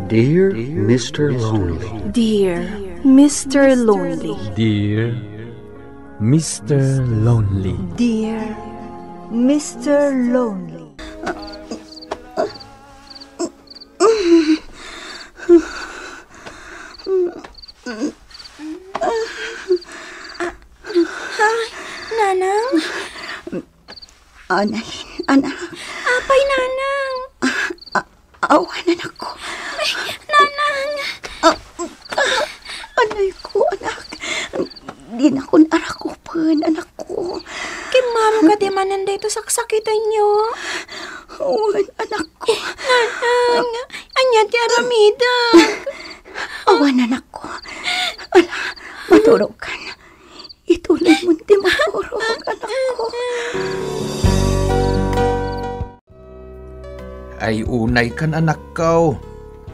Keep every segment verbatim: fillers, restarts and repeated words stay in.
Dear Mister Lonely. Dear Mister Lonely. Dear Mister Lonely. Dear Mister Lonely. Ay, Nanang? Annalyn, anak. Apay, Nanang? Ah, ah, awan, anakko. Ay, Nanang! Ah, ah, anakko, anak. Dinakon arakupen, anakko. Kimmaro kadi manen daytoy saksakitenyo? Wen, anakko. Nanang, ania ti aramidek? Awan, anakko. Ala, maturogkan. Ituloymon ti maturog, anakko. Ay, unaykan, anakko.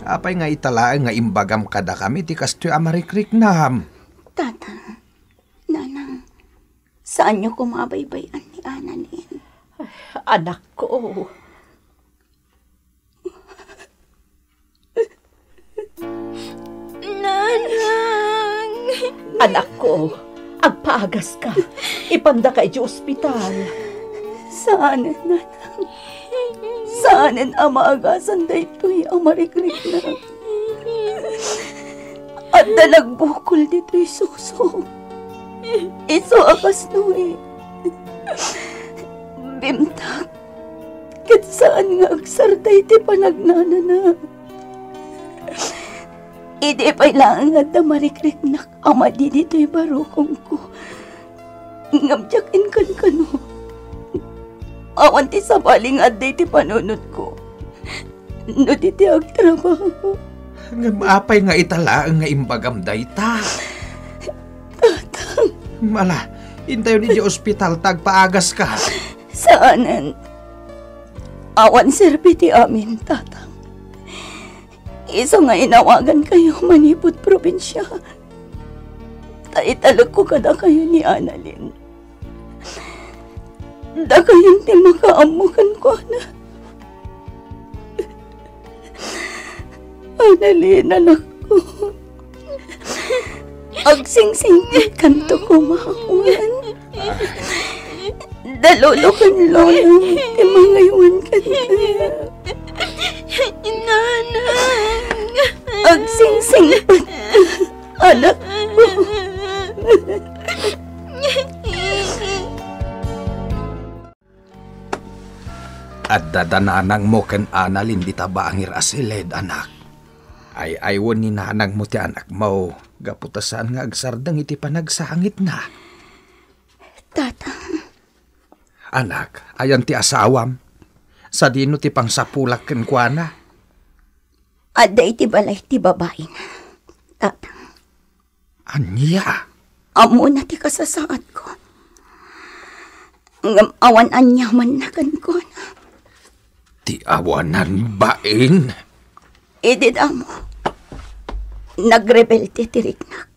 Apay nga ita laeng nga imbagam kadakami ti kastoy a marikriknam? Tata, Nanang, saanyo koma a baybay-an ni Annalyn. Anakko. Nanang! Anakko, agpaagaska. Ipandaka idiay ospital. Saanen, Nanang. Saanen a maagasan daytoy a marikriknam. Adda nagbukol ditoy suso. Isu a kas Noe. Bimtak. Ket saan nga agsarday ti panagnanana. Idi pay laeng adda marikriknak a madi ditoy barukongko, ngem diak inkankano. Awan ti sabali nga adda iti panunotko no di ti agtrabaho. Ngem apay nga ita laeng nga imbagam dayta? Tatang. Ala, intayon idiay ospital ta agpaagaska. Saanen. Awan serbi ti amin, Tatang. Isu nga inawagankayo manipud probinsia, ta italekko kadakayo ni Annalyn. Dakayon ti makaammo kenkuana. Annalyn, anakko. Agsingsingpetkanto koma, wen. Da lolo ken lolam ti mangaywan kenka. Nanang! Agsingsingpet, anakko. Adda da nanangmo ken Annalyn dita bangir a siled, anak. Ay-aywen ni nanangmo ti anakmo, gapu ta saan nga agsardeng iti panagsangitna. Tata. Anak, ayan ti asawam? Sadino ti pangsapulak kenkuana? Adda iti balay ti babaina, Tata. Ania? Ammona ti kasasaadko. Ngem awan aniamanna kenkuana. Ti awanan bain? Idi damo, nagrebelte ti riknak.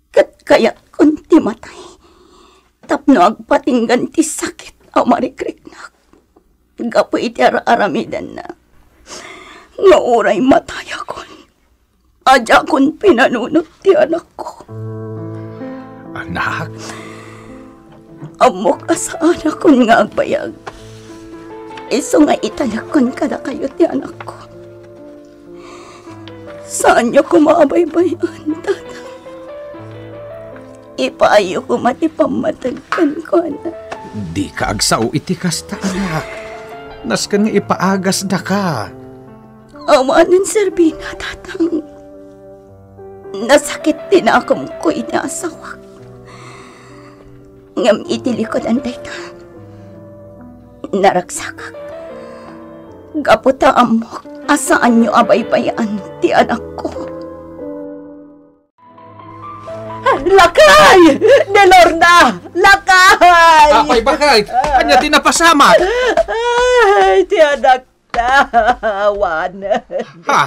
Ket kayatkon ti matay tapno agpatinggan ti sakit a marikriknak gapu iti ar-aramidenna nga uray matayakon a diakon pinanunot ti anakko. Anak? Ammok a saanakon nga agbayag. Isu nga italekkon kadakayo ti anakko. Saanyo koma a baybay-an, Tata. Ipaayyo koma ti pammateg kenkuana. Dika agsao iti kasta, anak. Nasken nga ipaagasdaka. Awanen serbina, Tatang. Nasakit ti nakumko iti asawak. Ngem iti likudan dayta, naragsakak. Gapu ta ammok a saanyo a baybay-an ti anakko. Lakay! Ni Lorna! Lakay! Apay, bakit? Ania ti napasamak? Ay, ti anak ta, awan. Ha?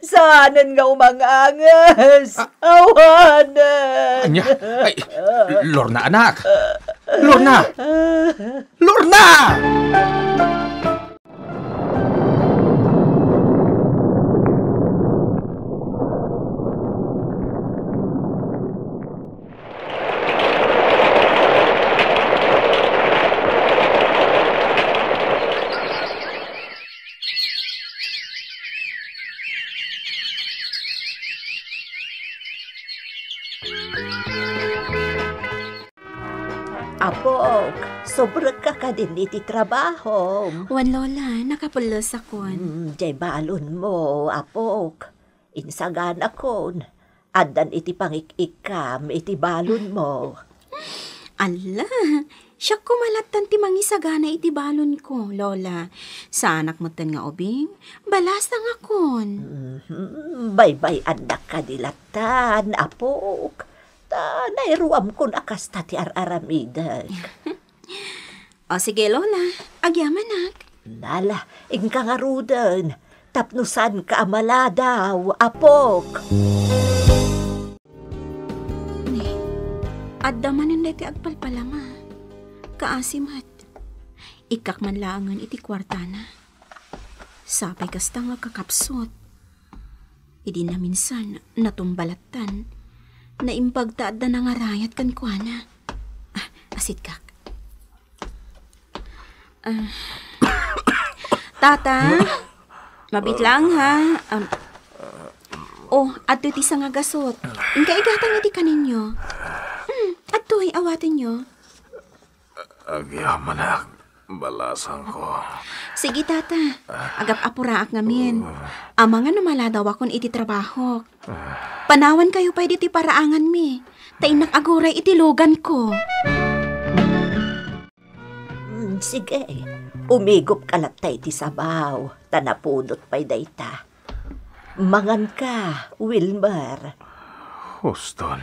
Saanen nga umang-anges. Ah. Awan. Ania? Ay, Lorna, anak. Lorna! Lorna! Nagtubrekka kadin iti trabahom? Wen, Lola, nakapellesakon. Hmm, diay balonmo, apok. Insaganakon. Addan iti pangik-ikkam iti balonmo. Alla, siak koma lattan ti mangisagana iti balonko, Lola. Saanak metten nga ubing, balasangakon. Mhm, baybay-annak kadi lattan, apok. Ta nairuamkon a kasta ti ar-aramidek. O sige, Lola, agyamanak. Nala, inka ngaruden, tapno saanka a maladaw, apok. Ni, adda manen daytoy agpalpalama. Kaasi met. Ikkak man laengen iti kuartana. Sapay kasta nga agkakapsut. Idi naminsan, natumba lattan. Naimbag ta adda nangarayat kenkuana. Ah, asitkak. Ah. Tata, mabitlang ha. Um, oh, adtoy ti sangagasut. Inka igatang iti kaninyo. Hmm, adtoy, awatenyo. Agyamanak, balasangko. Sige, Tata. Agap-apuraak ngamin. Amangan no maladawakon iti trabahok. Panawankayo pay ditoy paraanganmi. Ta innak aguray iti luganko. Mm, sige. Umigupka latta iti sabaw, ta napudot pay dayta. Manganka, Wilmer. Huston.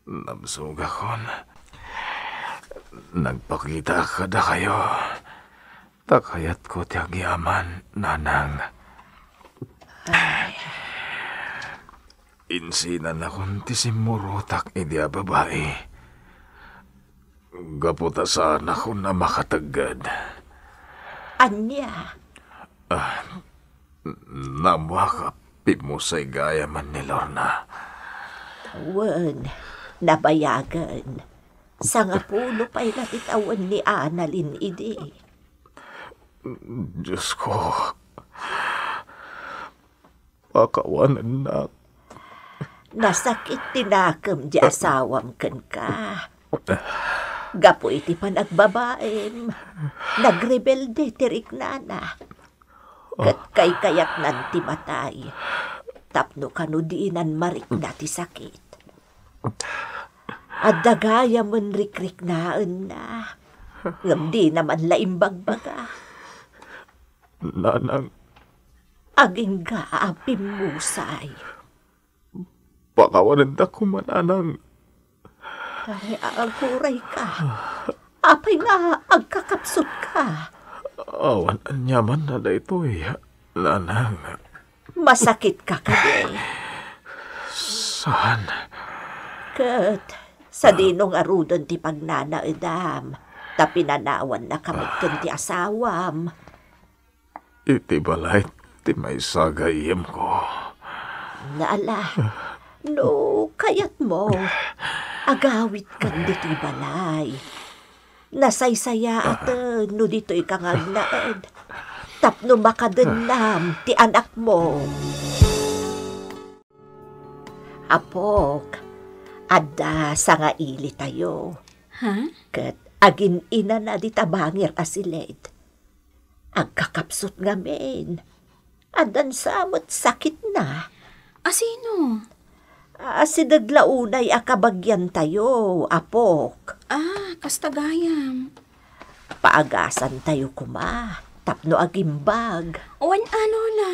Nabsogakon. Nagpakitaak kadakayo. Ta kayatko ti agyaman, nanang. Ay. Insinanakon ti simmurotak idi a babai. Gapu ta saanakon a makategged. Ania? Ah, naammoak a pimmusay gayamen ni Lorna. Wen, nabayagen. Sangapulo pay la ti tawen ni Annalyn idi. Diosko, pakawanennak. Nasakit ti nakem ti asawam kenka. Gapu iti panagbabaim, nagrebelde ti riknana. Ket kaykayatnan ti matay tapno kano dinan marikna ti sakit. Adda gayamen rikriknaenna, ngem dina man la imbagbaga. Nanang. Agingga a pimmusay. Pakawanennak koma, nanang. Ay, agurayka. Apay nga agkakapsutka? Awan aniamanna daytoy, nanang. Masakitka kadi? Saan. Ket sadino ngaruden ti pagnanaedam, ta pinanawannaka met ken ti asawam? Iti balay ti maysa a gayyemko. Ala, no kayatmo, agawidkan ditoy balay. Nasaysayaaten no ditoyka nga agnaed, tapno makadennam ti anakmo. Apok, adda sangailitayo. Ha? Ket agin-inana dita bangir a siled. Agkakapsut ngamin. Addan sa met sakitna. Asino? Asideg la unay a kabagiantayo, apok. Ah, kasta gayam. Paagasantayo koma, tapno agimbag. Wen a, Lola.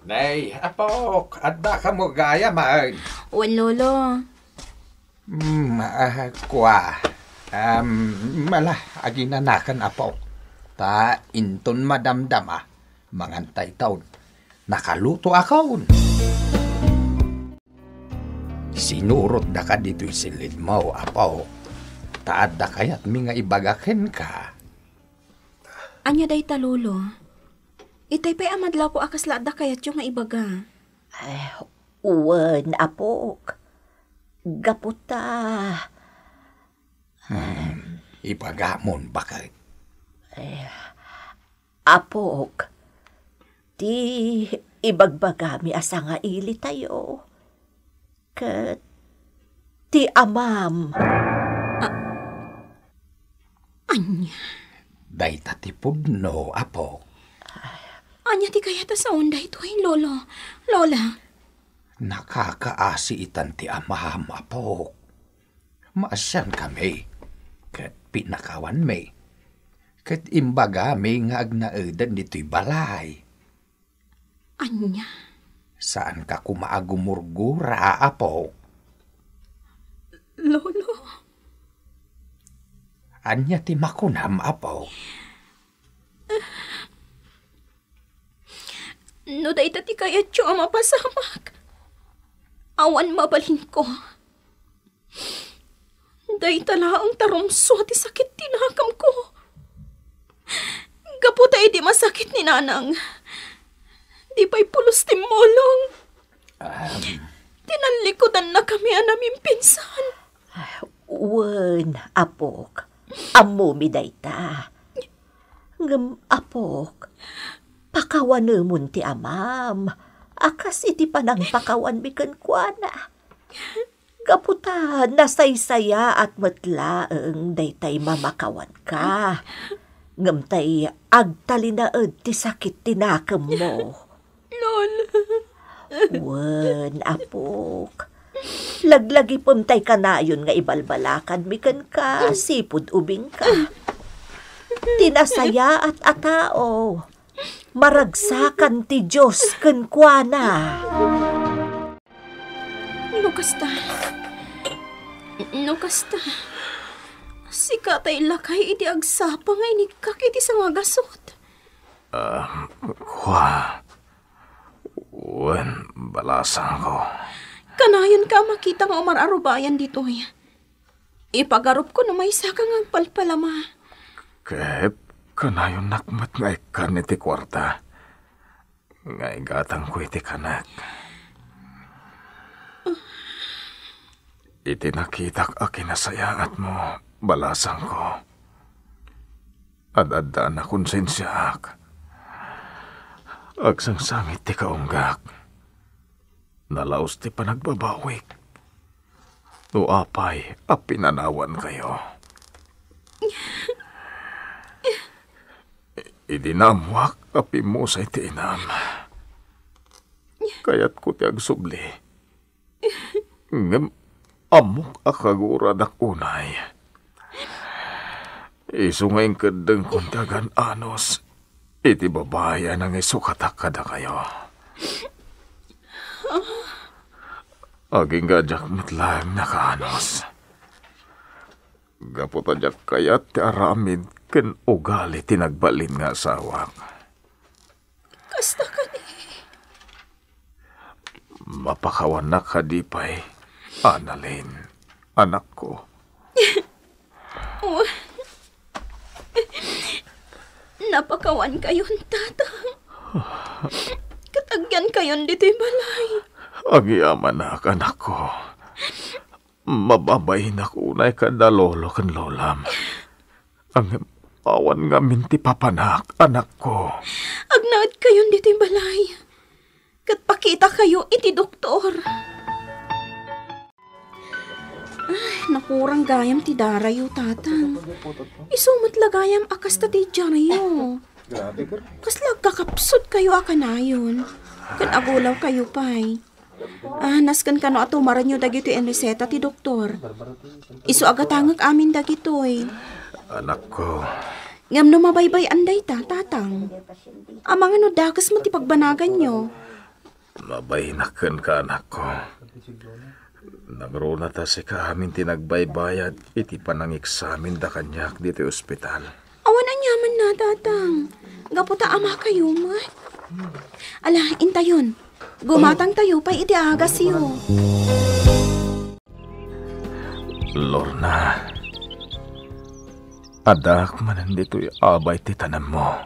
Nay, apok, adda kamo gayamen? Wen, Lolo. Hmm, ah, kua. Am, ala, aginanakan, apok. Ta inton madamdama, mangantay taon. Nakalutoakon. Sinurotdaka ditoy silidmo, apok. Ta adda kayatmi nga ibaga kenka. Ania dayta, Lolo? Itay pay a madlawko a kasla adda kayatyo nga ibaga. Eh, wen, apok. Gapu ta, hmm, ibagamon, baket. Eh, apok, ti ibagbagami a sangailitayo, ket ti amam. Ah. Ania? Dayta ti pudno, Apo. Ania ti kayat a saon daytoy, Lolo? Lola? Nakakaasi itan ti amam, Apo. Maasiankami, ket pinakawanmi, ket imbagami nga agnaeden ditoy balay. Ania? Saanka koma a gumurgura, Apo. Lolo? Ania ti makunam, Apo? No dayta ti kayatyo a mapasamak, awan mabalinko. Dayta laeng ta rumsua ti sakit ti nakemko. Gapu ta idi masakit ni Nanang, di pay pulos ti mulong. Am. Tinallikudannakami a namimpinsan. Wen, apok, ammomi dayta. Ngem, apok, pakawanemon ti amam a kas iti panangpakawanmi kenkuana. Gapu ta nasaysayaat met laeng daytay mamakawanka, ngem tay agtalinaed ti sakit ti nakemmo. Lola. Wen, apok. Laglagipem tay kanayon nga ibalbalakanmi kenka, sipud ubingka. Ti nasayaat a tao, maragsakan ti Dios kenkuana. No kasta, no kasta, sika tay lakay iti agsapa nga inikkak iti sangagasut. Ah, kua. Wen, balasangko. Kanayonka a makita nga umar-arubayan ditoy. Ipagarupko no maysaka nga agpalpalama. Ket kanayonnak met nga ikkan iti kuarta nga igatangko iti kanek. Iti nakitak a kinasayaatmo, balasangko, ad-adda a nakonsensiaak. Agsangsangit ti kaunggak. Nalaus ti panagbabawik. No apay a pinanawankayo. Idi naammoak a pimmusay ti inam, kayatko ti agsubli. Ngem ammok a kaguradak unay. Isu nga inkeddengkon ti agan-anos iti babai a nangisukatak kadakayo. Agingga diak met laeng nakaanus. Gapu ta diak kayat ti aramid ken ugali ti nagbalin nga asawak. Kasta kadi. Mapakawannak kadi pay, Annalyn, anakko? Oh. Napakawankayon, Tatang. Ket agyankayon ditoy balay. Agyamanak, anakko. Mababainak unay kada lolo ken lolam. Ngem awan ngamin ti papanak, anakko. Agnaedkayon ditoy balay. Ket pakitakayo iti doktor. Ay, nakurang gayam ti darayo, Tatang. Isu met la gayam a kasta ti diaryo. Kasla agkakapsutkayo a kanayon. Ken agulawkayo pay. Ah, nasken kano a tumarenyo dagitoy a reseta ti doktor. Isu a gatangek amin dagitoy. Anakko. Ngem no mabaybay-an dayta, Tatang, amangan no dakes met ti pagbanaganyo. Mabainak kenka, anakko. Nangruna ta sika amin ti nagbaybayad iti panangeksaminda kaniak ditoy ospital. Awan aniamanna, Tatang. Gapu ta amakayo met. Ala, intayon. Gumatangtayo pay iti agasyo. Lorna, addaak manen ditoy abay ti tanemmo.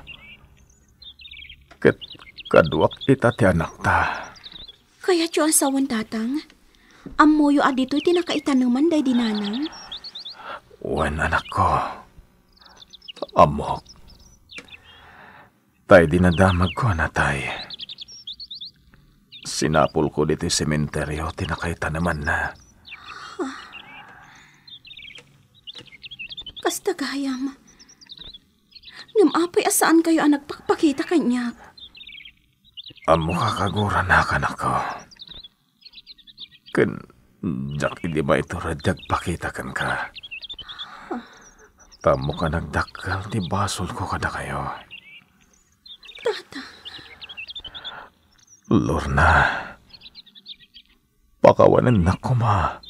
Ket kaduak ita ti anakta. Kayatyo a sawen, Tatang? Ammoyo a ditoy ti nakaitaneman daydi Nanang? Wen, anakko. Ammok. Ta idi nadamagko a natay, sinapulko ditoy sementeryo ti nakaitanemanna. Kasta gayam. Ngem apay a saankayo a nagpakpakita kaniak? Ammoka kaguranak, anakko. Ken diak idi maiturod ti agpakita kenka. Ta ammok a nagdakkel ti basolko kadakayo. Tata. Lorna, pakawanennak koma.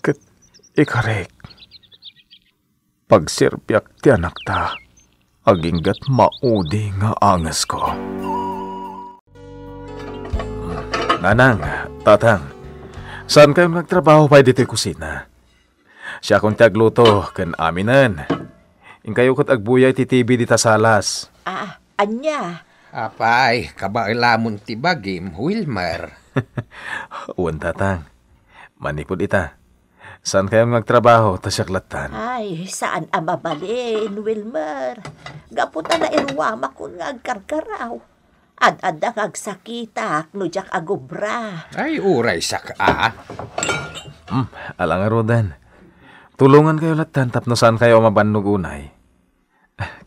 Ket ikarik, pagserbiak ti anakta, aginggat maudi nga angesko. Nanang, tatang, saankayon nga agtrabaho pay ditoy kusina? Siakon ti agluto ken aminen. Inkayo ket agbuya iti T V dita salas. Ah, ania? Apay, kabaelamon ti bagim, Wilmer. Wen, tatang. Manipud ita, saankayon nga agtrabaho ta siak lattan? Ay, saan a mabalin, Wilmer. Gapu ta nairuamakon nga agkarkaraw. Ad-adda nga agsakitak no diak agubra. Ay, uray saka. Hmm, ala ngaruden. Tulongankayo lattan tapno saankayo a mabannog unay.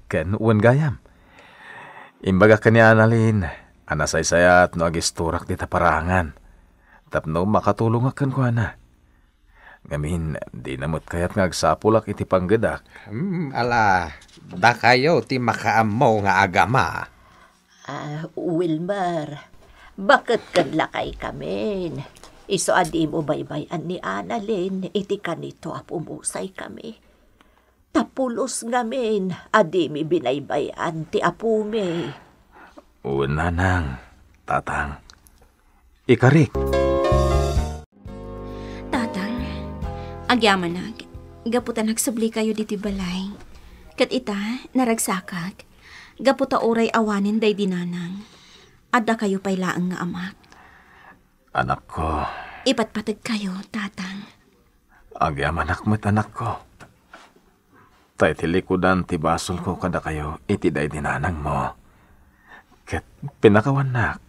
Ken wen gayam, imbagak ken ni Annalyn a nasaysayat no agistorak dita paraangan tapno makatulongak kenkuana. Ngamin, dina met kayat nga agsapulak iti panggedak. Hmm, ala, dakayo ti makaammo nga agama. Ah, Wilmer, baket ken lakay kamin. Isu a dimo baybay-an ni Annalyn iti kanito a pumusay kami. Ta pulos ngamin a dimi binaybay-an ti apomi. O, nanang, tatang, ikarik. Tatang, agyamanak, gapu ta nagsublikayo ditoy balay. Ket ita, naragsakak, gapu ta uray awanen daydi nanang. Addakayo pay laeng nga amak. Anakko. Ipatpategkayo, tatang. Agyamanak met, anakko. Ta iti likudan ti basolko kadakayo iti daydi nanangmo. Ket pinakawannak.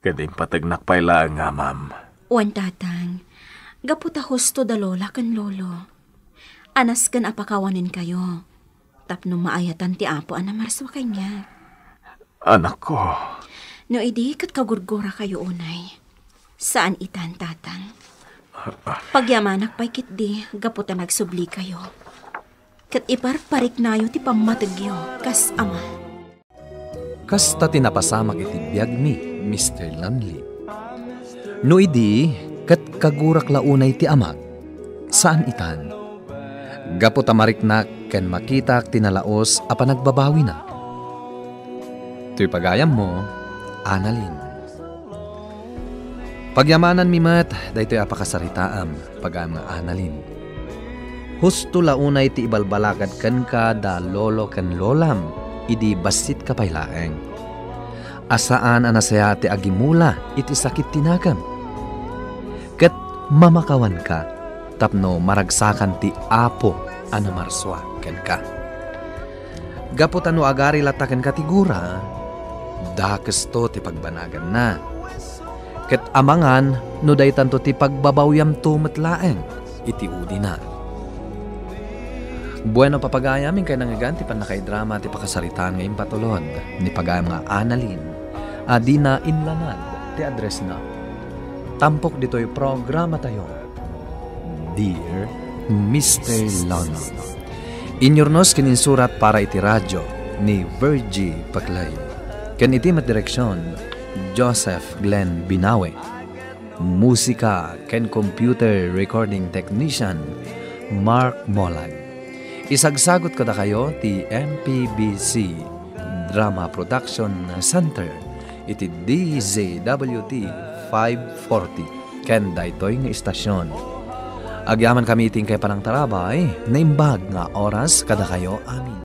Ket impategnak pay laeng nga amam. Wen, tatang, gapu ta husto da lola ken lolo. Anasken a pakawanenkayo. Tapno maayatan ti Apo a namarsua kaniak. Anakko. No idi ket kagurgurakayo unay. Saan itan, tatang. Pagyamanak pay ketdi gapu ta nagsublikayo. Ket iparpariknayo ti pammategyo kas ama. Kasta ti napasamak iti biag ni Mister Lonely. No idi, ket kagurak la unay ti amak. Saan itan. Gapu ta mariknak ken makitak ti nalaus a panagbabawina. Toy pagayammo, Annalyn. Pagyamananmi met daytoy a pakasaritaam, pagayam nga Annalyn. Husto la unay ti ibalbalakad kenka da lolo ken lolam idi bassitka pay laeng. A saan a nasayaat ti agimula iti sakit ti nagem. Ket mamakawanka tapno maragsakan ti Apo a namarsua kenka. Gapu ta no agari latta kenka ti gura, dakesto ti pagbanaganna. Ket amangan no daytanto ti pagbabawyamto met laeng iti udina. Bueno, papagayam, inkay nangngegan ti pannakaidrama ti pakasaritaan nga impatulod ni pagayam nga Annalyn a dina inlanad ti addressna. Tampok ditoy programatayo. Dear Mister Lonely. Inyurnos ken insurat para iti radyo ni Virgie Paclay. Ken iti met direksion, Joseph Glenn Binawe. Musika ken computer recording technician, Mark Molag. Isagsagut kadakayo ti M P B C Drama Production Center iti D Z W T five forty ken daytoy nga istasion. Agyamankami iti inkay panangtarabay, naimbag nga oras kadakayo amin.